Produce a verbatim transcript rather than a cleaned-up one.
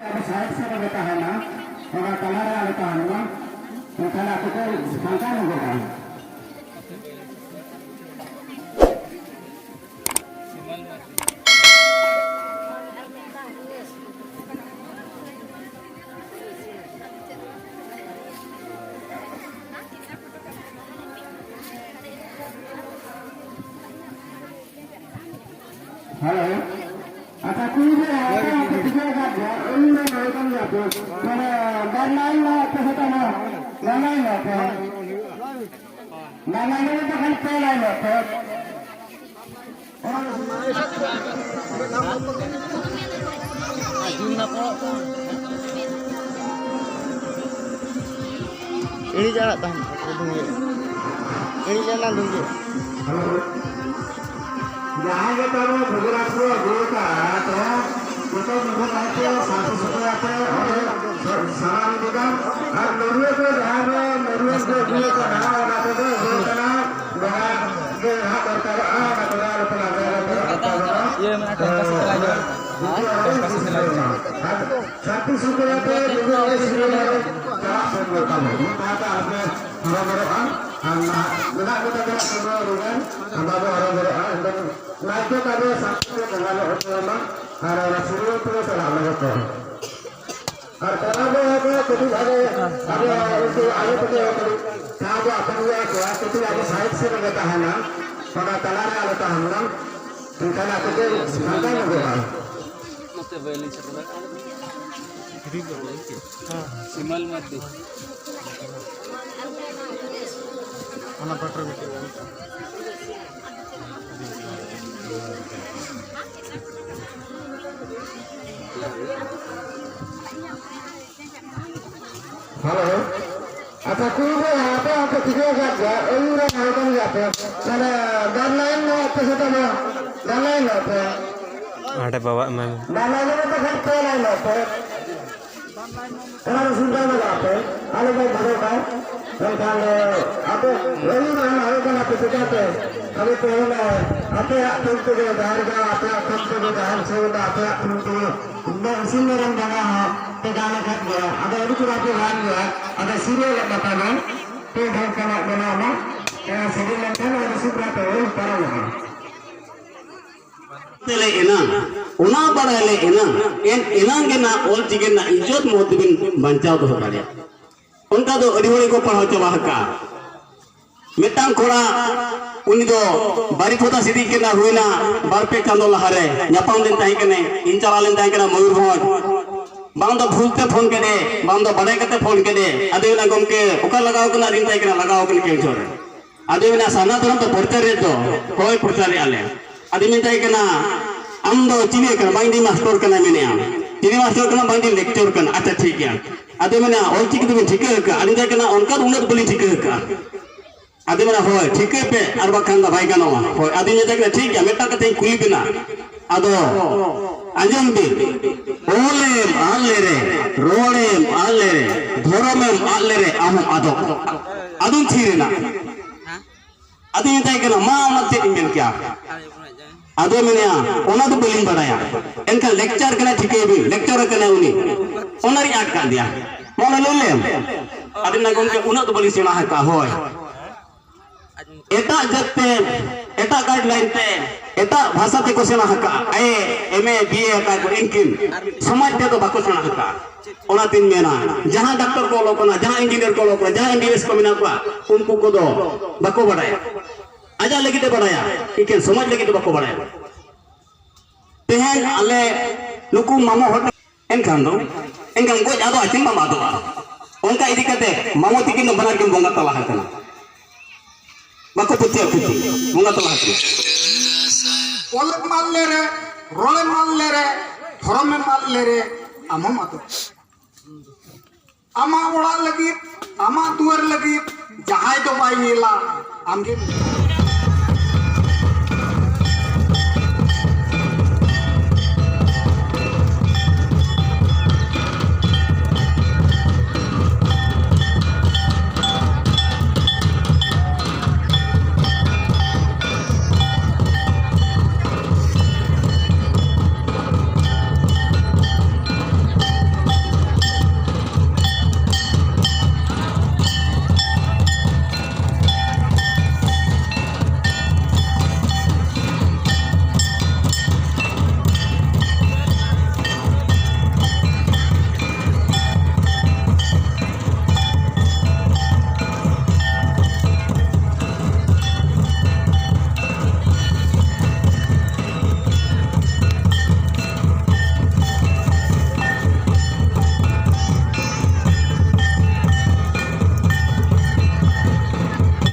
ᱟᱵᱚ ᱥᱟᱭᱤᱰ ᱥᱮᱫ ᱨᱮᱵᱚ ᱛᱟᱦᱮᱱᱟ, ᱚᱱᱟ ᱛᱟᱞᱟ ᱨᱮ ᱟᱞᱚ ᱛᱟᱦᱮᱱ ᱢᱟ, ᱮᱱᱠᱷᱟᱱ ᱟᱠᱚ ᱠᱚ ᱯᱷᱟᱸᱠᱟ ᱧᱚᱜᱚᱜᱼᱟ᱾ ᱦᱮᱞᱳ᱾ ᱟᱪᱪᱷᱟ, ᱠᱩᱲᱤ ᱜᱤᱫᱽᱨᱟᱹ ᱦᱟᱯᱮ ᱦᱟᱯᱮ ᱴᱷᱤᱠᱟᱹ ᱟᱠᱟᱫ ᱜᱮᱭᱟ, ᱩᱱᱤ ᱫᱚ ᱦᱩᱭ ᱠᱟᱱ ᱜᱮᱭᱟ ᱯᱮ᱾ ᱢᱟᱱᱮ ᱵᱟᱨ ᱞᱟᱭᱤᱱ ᱢᱟ ᱟᱯᱮ ᱥᱮᱫ ᱢᱟ, ᱵᱟᱨ ᱞᱟᱭᱤᱱ ᱢᱟ ᱟᱯᱮ᱾ ᱵᱟᱨ ᱞᱟᱭᱤᱱ ᱢᱟ ᱵᱟᱠᱷᱟᱱ ᱯᱮ ᱞᱟᱭᱤᱱ ᱢᱟ ᱟᱯᱮ᱾ ᱤᱲᱤᱡ ᱟᱲᱟᱜ ᱛᱟᱦᱮᱱ ᱠᱷᱟᱡ ᱫᱚ ᱰᱩᱸᱜᱩᱜ᱾ ᱤᱲᱤᱡ ᱟᱲᱟᱜ ᱰᱩᱸᱜᱩᱜ᱾ ᱡᱟᱦᱟᱸᱭ ᱜᱮ ᱛᱟᱵᱚ ᱵᱷᱳᱜᱽᱨᱟᱡᱽ ᱠᱚ ᱟᱹᱜᱩ ᱟᱠᱟᱫᱼᱟ, ᱛᱚ ᱡᱚᱛᱚ ᱢᱤᱫ ᱫᱷᱟᱣ ᱛᱮ ᱥᱟᱱᱛᱤ ᱥᱩᱠᱷᱚᱭ ᱟᱛᱮ ᱚᱸᱰᱮ ᱥᱟᱢᱟᱝ ᱤᱫᱤ ᱠᱟᱜ᱾ ᱟᱨ ᱱᱚᱰᱩᱣᱟᱹ ᱠᱚ ᱡᱟᱦᱟᱸ ᱨᱮ ᱱᱚᱰᱩᱣᱟᱹ ᱠᱚ ᱟᱹᱜᱩ ᱟᱠᱟᱫᱼᱟ, ᱚᱱᱟ ᱠᱚᱫᱚ ᱦᱩᱭᱩᱜ ᱠᱟᱱᱟ ᱡᱟᱦᱟᱸ ᱜᱮ ᱱᱟᱦᱟᱜ ᱫᱚᱨᱠᱟᱨᱚᱜᱼᱟ, ᱚᱱᱟ ᱠᱚᱫᱚ ᱟᱞᱚ ᱯᱮ ᱞᱟᱸᱫᱟᱭᱟ, ᱟᱞᱚ ᱯᱮ ᱨᱟᱯᱟᱪᱟᱜᱚᱜᱼᱟ᱾ ᱤᱭᱟᱹ ᱢᱮᱱᱟᱜ ᱠᱟᱫᱟ, ᱠᱟᱹᱥᱤ ᱛᱚᱞᱟ ᱜᱮ᱾ ᱦᱮᱸ? ᱠᱟᱹᱥᱤ ᱛᱚᱞᱟ ᱜᱮ᱾ ᱥᱟᱱᱛᱤ ᱥᱩᱠᱷᱚᱭ ᱟᱛᱮ ᱱᱤᱡᱮ ᱱᱤᱡᱮ ᱥᱤᱢᱟᱹ ᱨᱮ ᱪᱟᱞᱟᱜ ᱥᱮᱱ ᱫᱚᱨᱠᱟᱨ᱾ ᱢᱤᱫ ᱯᱟᱦᱴᱟ ᱟᱯᱮ ᱦᱚᱨᱚᱵᱚᱨᱚᱜᱼᱟ, ᱟᱨ ᱱᱟᱦᱟᱜ ᱢᱮᱱᱟᱜ ᱠᱚ ᱛᱟᱵᱚᱱᱟ ᱥᱤᱢᱟᱹ ᱨᱮ ᱟᱢᱫᱟ ᱵᱚ ᱦᱚᱨᱚᱵᱚᱨᱚᱜᱼᱟ, ᱮᱱᱠᱷᱟᱱ ᱱᱟᱭᱠᱮ ᱛᱟᱵᱚ ᱥᱟᱱᱛᱤ ᱛᱮ ᱵᱚᱸᱜᱟ ᱧᱚᱜ ᱦᱚᱪᱚ ᱟᱢᱟ, ᱟᱨ ᱚᱱᱟ ᱥᱤᱢᱟᱹ ᱛᱮᱜᱮ ᱪᱟᱞᱟᱜ ᱞᱟᱹᱜᱤᱫ ᱛᱮ᱾ ᱟᱨ ᱛᱟᱞᱟ ᱨᱮ ᱟᱵᱚ ᱠᱟᱹᱴᱤᱡ ᱟᱵᱚ, ᱟᱵᱚ ᱩᱱᱠᱩ ᱟᱭᱳ ᱛᱟᱠᱚ ᱠᱟᱹᱴᱤᱡ ᱥᱟᱦᱟ ᱵᱚ ᱟᱯᱮ ᱦᱩᱭᱩᱜᱼᱟ, ᱠᱚᱲᱟ ᱠᱟᱹᱴᱤᱡ ᱟᱵᱚ ᱥᱟᱭᱤᱰ ᱥᱮᱫ ᱨᱮᱜᱮ ᱛᱟᱦᱮᱱᱟ, ᱚᱱᱟ ᱛᱟᱞᱟ ᱨᱮ ᱟᱞᱚ ᱛᱟᱦᱮᱱ ᱢᱟ, ᱮᱱᱠᱷᱟᱱ ᱟᱯᱮ ᱯᱮ ᱯᱷᱟᱸᱠᱟ ᱧᱚᱜᱚᱜᱼᱟ᱾ ᱱᱚᱛᱮ ᱵᱟᱹᱞᱤᱧ ᱥᱮᱴᱮᱨ ᱫᱟᱲᱮᱭᱟᱜᱼᱟ᱾ ᱥᱤᱢᱟᱞ ᱢᱟᱨᱰᱤ᱾ ᱚᱱᱟ ᱯᱟᱴ ᱨᱮ ᱢᱤᱫᱴᱮᱡ ᱢᱮᱱᱟᱜᱼᱟ᱾ ᱦᱮᱞᱳ᱾ ᱟᱪᱪᱷᱟ, ᱠᱩᱲᱤ ᱜᱤᱫᱽᱨᱟᱹ ᱟᱯᱮ ᱦᱚᱸᱯᱮ ᱴᱷᱤᱠᱟᱹ ᱟᱠᱟᱫ ᱜᱮᱭᱟ, ᱟᱹᱭᱩᱨ ᱨᱮᱱ ᱦᱚᱲ ᱠᱟᱱ ᱜᱮᱭᱟ ᱯᱮ᱾ ᱛᱟᱦᱞᱮ ᱰᱟᱱ ᱞᱟᱭᱤᱱ ᱢᱮ ᱟᱯᱮ ᱥᱮᱫ ᱢᱟ, ᱰᱟᱱ ᱞᱟᱭᱤᱱ ᱢᱮ ᱟᱯᱮ᱾ ᱦᱟᱸᱰᱮ ᱵᱟᱵᱟ ᱮᱢᱟᱭ ᱢᱮ᱾ ᱰᱟᱱ ᱞᱟᱭᱤᱱ ᱢᱮ ᱟᱯᱮ ᱠᱷᱟᱱ ᱯᱮ ᱞᱟᱭᱤᱱ ᱢᱮ ᱟᱯᱮ᱾ ᱚᱱᱟ ᱫᱚ ᱥᱩᱵᱤᱫᱷᱟ ᱢᱮᱱᱟᱜᱼᱟ ᱟᱯᱮ᱾ ᱟᱞᱮ ᱫᱚ ᱵᱷᱟᱜᱮ ᱠᱟᱭ᱾ ᱢᱮᱱᱠᱷᱟᱱ ᱫᱚ ᱟᱯᱮ ᱟᱹᱭᱩᱨ ᱨᱮᱱ ᱦᱚᱲ ᱠᱟᱱᱟ ᱯᱮ ᱪᱤᱠᱟᱹᱛᱮ? ᱟᱞᱮ ᱯᱮ ᱦᱩᱭᱱᱟ, ᱟᱯᱮᱭᱟᱜ ᱛᱷᱩᱢ ᱛᱮᱜᱮ ᱡᱟᱦᱮᱨ ᱜᱟᱲ, ᱟᱯᱮᱭᱟᱜ ᱛᱷᱩᱢ ᱛᱮᱜᱮ ᱡᱟᱦᱮᱨ ᱥᱮᱵᱟ, ᱟᱯᱮᱭᱟᱜ ᱛᱷᱩᱢ ᱛᱮᱜᱮ ᱤᱥᱤᱱ ᱢᱮᱨᱚᱢ ᱵᱚᱸᱜᱟ ᱦᱚᱸ ᱯᱮ ᱜᱟᱱ ᱟᱠᱟᱫ ᱜᱮᱭᱟ᱾ ᱟᱫᱚ ᱟᱹᱰᱤ ᱪᱮᱦᱨᱟ ᱯᱮ ᱜᱟᱱ ᱜᱮᱭᱟ᱾ ᱟᱫᱚ ᱥᱤᱨᱤᱭᱟᱞ ᱮᱢ ᱠᱟᱛᱟ ᱵᱮᱱ, ᱯᱮ ᱫᱷᱟᱣ ᱠᱟᱱᱟ ᱵᱮᱱᱟᱣ ᱢᱟ᱾ ᱥᱮᱨᱮᱧ ᱞᱮᱱᱠᱷᱟᱱ ᱟᱫᱚ ᱥᱩᱵᱨᱟ ᱯᱮ ᱦᱩᱭ ᱯᱟᱨᱚᱢᱚᱜᱼᱟ᱾ ᱛᱮᱞᱮ ᱮᱱᱟᱝ, ᱚᱱᱟ ᱵᱟᱲᱟᱭ ᱞᱮ ᱮᱱᱟᱝ, ᱮᱱ ᱮᱱᱟᱝ ᱜᱮ ᱱᱟᱜ ᱚᱞ ᱪᱤᱠᱤ ᱨᱮᱱᱟᱜ ᱤᱡᱽᱡᱚᱛ ᱢᱚᱦᱚᱛ ᱫᱚᱵᱤᱱ ᱵᱟᱧᱪᱟᱣ ᱫᱚᱦᱚ ᱫᱟᱲᱮᱭᱟᱜᱼᱟ᱾ ᱚᱱᱠᱟ ᱫᱚ ᱟᱹᱰᱤ ᱦᱚᱲ ᱜᱮᱠᱚ ᱯᱟᱲᱦᱟᱣ ᱪᱟᱵᱟ ᱟᱠᱟᱫᱼᱟ᱾ ᱢᱤᱫᱴᱟᱝ ᱠᱚᱲᱟ, ᱩᱱᱤ ᱫᱚ ᱵᱟᱨᱤᱯᱚᱫᱟ ᱥᱤᱫᱤ ᱠᱟᱱᱟ, ᱦᱩᱭᱱᱟ ᱵᱟᱨ ᱯᱮ ᱪᱟᱸᱫᱚ ᱞᱟᱦᱟᱨᱮ ᱧᱟᱯᱟᱢ ᱞᱮᱱ ᱛᱟᱦᱮᱸ ᱠᱟᱱᱟᱭ, ᱤᱧ ᱪᱟᱞᱟᱣ ᱞᱮᱱ ᱛᱟᱦᱮᱸ ᱠᱟᱱᱟ ᱢᱚᱭᱩᱨᱵᱷᱚᱸᱡᱽ᱾ ᱵᱟᱝ ᱫᱚ ᱵᱷᱩᱞ ᱛᱮ ᱯᱷᱳᱱ ᱠᱮᱫᱮ, ᱵᱟᱝ ᱫᱚ ᱵᱟᱰᱟᱭ ᱠᱟᱛᱮ ᱯᱷᱳᱱ ᱠᱮᱫᱮ᱾ ᱟᱫᱚ ᱢᱮᱱᱟ, "ᱜᱚᱢᱠᱮ, ᱚᱠᱟ ᱞᱟᱜᱟᱣ ᱠᱟᱱᱟ?" ᱟᱫᱚᱧ ᱢᱮᱛᱟᱭ ᱠᱟᱱᱟ, "ᱞᱟᱜᱟᱣ ᱠᱟᱱᱟ ᱠᱮᱣᱡᱷᱚᱨ ᱨᱮ᱾" ᱟᱫᱚ ᱢᱮᱱᱟ, "ᱥᱟᱨᱱᱟ ᱫᱷᱚᱨᱚᱢ ᱫᱚ ᱯᱨᱚᱪᱟᱨ ᱨᱮ ᱫᱚ?" "ᱦᱳᱭ, ᱯᱨᱚᱪᱟᱨᱮᱜᱼᱟ ᱞᱮ᱾" ᱟᱫᱚᱧ ᱢᱮᱛᱟᱭ ᱠᱟᱱᱟ, "ᱟᱢ ᱫᱚ ᱪᱤᱞᱤ ᱠᱟᱱᱟ?" "ᱵᱟᱝ, ᱤᱧ ᱫᱚ ᱢᱟᱥᱴᱚᱨ ᱠᱟᱱᱟ ᱢᱮᱱᱮᱫᱼᱟ᱾ ᱪᱤᱞᱤ ᱢᱟᱥᱴᱚᱨ ᱠᱟᱱᱟ?" "ᱵᱟᱝ, ᱤᱧ ᱫᱚ ᱞᱮᱠᱪᱚᱨ ᱠᱟᱱᱟ᱾" "ᱟᱪᱪᱷᱟ, ᱴᱷᱤᱠ ᱜᱮᱭᱟ᱾" ᱟᱫᱚ ᱢᱮᱱᱟ, "ᱚᱞ ᱪᱤᱠᱤ ᱫᱚᱵᱤᱱ ᱴᱷᱤᱠᱟᱹ ᱟᱠᱟᱫᱼᱟ?" ᱟᱫᱚᱧ ᱢᱮᱛᱟᱭ ᱠᱟᱱᱟ, "ᱚᱱᱠᱟ ᱫᱚ ᱩᱱᱟᱹᱜ ᱫᱚ ᱵᱟᱹᱞᱤᱧ ᱴᱷᱤᱠᱟᱹ ᱟᱠᱟᱫᱼᱟ᱾" ᱟᱫᱚ ᱢᱮᱱᱟ, "ᱦᱳᱭ, ᱴᱷᱤᱠᱟᱹᱭ ᱯᱮ, ᱟᱨ ᱵᱟᱠᱷᱟᱱ ᱫᱚ ᱵᱟᱭ ᱜᱟᱱᱚᱜᱼᱟ᱾" ᱦᱳᱭ, ᱟᱫᱚᱧ ᱢᱮᱛᱟᱭ ᱠᱟᱱᱟ, "ᱴᱷᱤᱠ ᱜᱮᱭᱟ, ᱢᱤᱫᱴᱟᱝ ᱠᱟᱛᱷᱟᱧ ᱠᱩᱞᱤ ᱵᱮᱱᱟ, ᱟᱫᱚ ᱟᱸᱡᱚᱢ ᱵᱤᱱ, ᱚᱞᱮᱢ ᱟᱫ ᱞᱮᱨᱮ, ᱨᱚᱲᱮᱢ ᱟᱫ ᱞᱮᱨᱮ, ᱫᱷᱚᱨᱚᱢᱮᱢ ᱟᱫ ᱞᱮᱨᱮ, ᱟᱢ ᱦᱚᱸᱢ ᱟᱫᱚᱜ᱾" ᱟᱫᱚᱧ ᱛᱷᱤᱨ ᱮᱱᱟ᱾ ᱟᱫᱚᱧ ᱢᱮᱛᱟᱭ ᱠᱟᱱᱟ, "ᱢᱟ, ᱚᱱᱟ ᱪᱮᱫ ᱤᱧ ᱢᱮᱱ ᱠᱮᱭᱟ?" ᱟᱫᱚ ᱢᱮᱱᱮᱭᱟ, "ᱚᱱᱟ ᱫᱚ ᱵᱟᱹᱞᱤᱧ ᱵᱟᱲᱟᱭᱟ, ᱮᱱᱠᱷᱟᱱ ᱞᱮᱠᱪᱟᱨ ᱠᱟᱱᱟᱭ, ᱴᱷᱤᱠᱟᱹᱭ ᱵᱤᱱ, ᱞᱮᱠᱪᱟᱨ ᱠᱟᱱᱟᱭ ᱩᱱᱤ, ᱚᱱᱟ ᱨᱤᱧ ᱟᱫ ᱠᱟᱫ ᱫᱮᱭᱟ, ᱢᱟ ᱚᱱᱟ ᱞᱟᱹᱭ ᱞᱮᱢ᱾" ᱟᱫᱚ ᱢᱮᱱᱟ, "ᱜᱚᱢᱠᱮ, ᱩᱱᱟᱹᱜ ᱫᱚ ᱵᱟᱹᱞᱤᱧ ᱥᱮᱬᱟ ᱟᱠᱟᱫᱼᱟ᱾" ᱦᱳᱭ, ᱮᱴᱟᱜ ᱡᱟᱹᱛ ᱛᱮ, ᱮᱴᱟᱜ ᱜᱟᱭᱤᱰ ᱞᱟᱭᱤᱱ ᱛᱮ, ᱮᱴᱟᱜ ᱵᱷᱟᱥᱟ ᱛᱮᱠᱚ ᱥᱮᱬᱟ ᱟᱠᱟᱫᱼᱟ, ᱮ, ᱮᱢ ᱮ, ᱵᱤ ᱮ ᱟᱠᱟᱫ ᱠᱚ, ᱮᱱᱠᱤᱱ ᱥᱚᱢᱟᱡᱽ ᱛᱮᱫᱚ ᱵᱟᱠᱚ ᱥᱮᱬᱟ ᱟᱠᱟᱫᱼᱟ᱾ ᱚᱱᱟᱛᱤᱧ ᱢᱮᱱᱟ, ᱡᱟᱦᱟᱸ ᱰᱟᱠᱛᱚᱨ ᱠᱚ ᱚᱞᱚᱜ ᱠᱟᱱᱟ, ᱡᱟᱦᱟᱸ ᱤᱧᱡᱤᱱᱤᱭᱟᱨ ᱠᱚ ᱚᱞᱚᱜ ᱠᱟᱱᱟ, ᱡᱟᱦᱟᱸ ᱮᱢ ᱵᱤ ᱵᱤ ᱮᱥ ᱠᱚ ᱢᱮᱱᱟᱜ ᱠᱚᱣᱟ, ᱩᱱᱠᱩ ᱠᱚᱫᱚ ᱵᱟᱠᱚ ᱵᱟᱰᱟᱭᱟ᱾ ᱟᱡᱟᱜ ᱞᱟᱹᱜᱤᱫ ᱮ ᱵᱟᱰᱟᱭᱟ, ᱮᱠᱮᱱ ᱥᱚᱢᱟᱡᱽ ᱞᱟᱹᱜᱤᱫ ᱫᱚ ᱵᱟᱠᱚ ᱵᱟᱰᱟᱭᱟ᱾ ᱛᱮᱦᱮᱧ ᱟᱞᱮ ᱱᱩᱠᱩ ᱢᱟᱢᱚ ᱦᱚᱲ, ᱮᱱᱠᱷᱟᱱ ᱫᱚ, ᱮᱱᱠᱷᱟᱱ ᱜᱚᱡ ᱟᱫᱚᱜᱼᱟ ᱪᱮ ᱵᱟᱢ ᱟᱫᱚᱜᱼᱟ? ᱚᱱᱠᱟ ᱤᱫᱤ ᱠᱟᱛᱮ ᱢᱟᱢᱚ ᱛᱤᱠᱤᱱ ᱫᱚ ᱵᱟᱱᱟᱨ ᱠᱤᱱ ᱵᱚᱸᱜᱟ ᱛᱟᱞᱟ ᱟᱠᱟᱱᱟ᱾ ᱵᱟᱠᱚ ᱯᱟᱹᱛᱭᱟᱹᱜ ᱯᱟᱹᱛᱭᱟᱹᱜ ᱵᱚᱸᱜᱟ ᱛᱟᱞᱟ ᱟᱠᱟᱱᱟ᱾ ᱚᱞᱮᱢ ᱟᱫ ᱞᱮᱨᱮ, ᱨᱚᱲᱮᱢ ᱟᱫ ᱞᱮᱨᱮ, ᱫᱷᱚᱨᱚᱢᱮᱢ ᱟᱫ ᱞᱮᱨᱮ, ᱟᱢ ᱦᱚᱸᱢ ᱟᱫᱚᱜ᱾ ᱟᱢᱟᱜ ᱚᱲᱟᱜ ᱞᱟᱹᱜᱤᱫ, ᱟᱢᱟᱜ ᱫᱩᱣᱟᱹᱨ ᱞᱟᱹᱜᱤᱫ ᱡᱟᱦᱟᱸᱭ ᱫᱚ ᱵᱟᱭ ᱧᱮᱞᱟ, ᱟᱢᱜᱮᱢ ᱧᱮᱞᱟ᱾